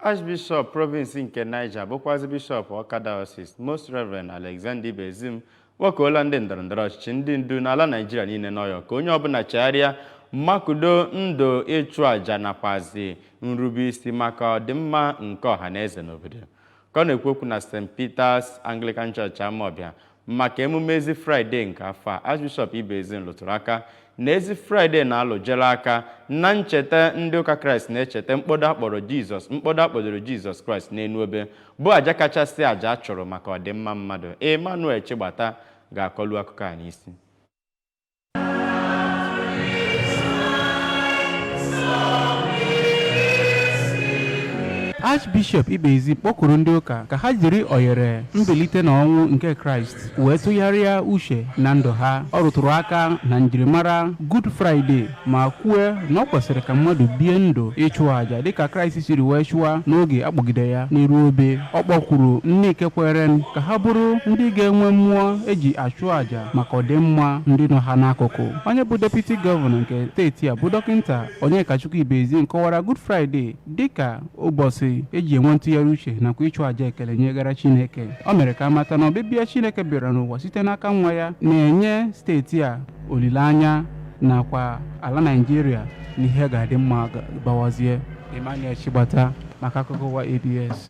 Archbishop Province nke Niger, bụkwazị Bishọp Awka Diocese, Most Reverend Alexander Ibezim, kpọkuola ndị ndọrọndọrọ ọchịchị, ndị ndu n'ala Naịjirịa niile n'ọyọ ka onye ọbụla chegharịa, makudo ndụ ịchụ àjà nakwazi nrubeisi maka ọdịmma nke ọha na eze n'obodo. Ka ọ na-ekwu okwu na St. Peter's Anglican Church, Amawbia, maka emume Ezi Fraịde nke afọ a, Archbishop Ibezim lụtụrụ aka na Ezi Fraịde na-alụjere aka na ncheta ndị ụka Kraịst na-echeta mkpọdo akpọrọ Jizọs, mkpọdo akpọdoro Jizọs Kraịst n'elu obe, bụ àjà kachasị àjà a chụrụ maka ọdịmma mmadụ. Emmanuel Chigbata ga-akọlu akụkọ a n'isi. Archbishop Ibezim kpọkuru ndị ụka ka ha jiri oyere mbilite n'ọnwụ nke Kraịst wee tụgharịa uche na ndụ ha. Ọ rụtụrụ aka na njirimara Good Friday ma kwue na ọ kwesịrị ka mmadụ bie ndụ ịchụ àjà dịka Kraịst siri wee chụọ n'oge akpọgide ya n'iru obe. Ọ kpọkwuru ndị nke kwere ka ha bụrụ ndị ga-enwe mmụọ eji achụ àjà maka ọdịmma ndị nọ ha n'akụkụ. Onye bụ deputy gọvanọ nke steeti a, bụ Dọkịta Onyekachukwu Ibezim, kọwara Good Friday dịka ụbọchị eji enwe ntụgharị uche nakwa ịchụ àjà ekele nyegara Chineke. O mere ka amata na ọbịbịa Chineke bịara n'ụwa site n'aka nwa ya na-enye steeti a olileanya nakwa ala Naịjirịa na ihe ga-adị mma bawazie. Emmanuel Chigbata maka akụkọ ụwa ABS.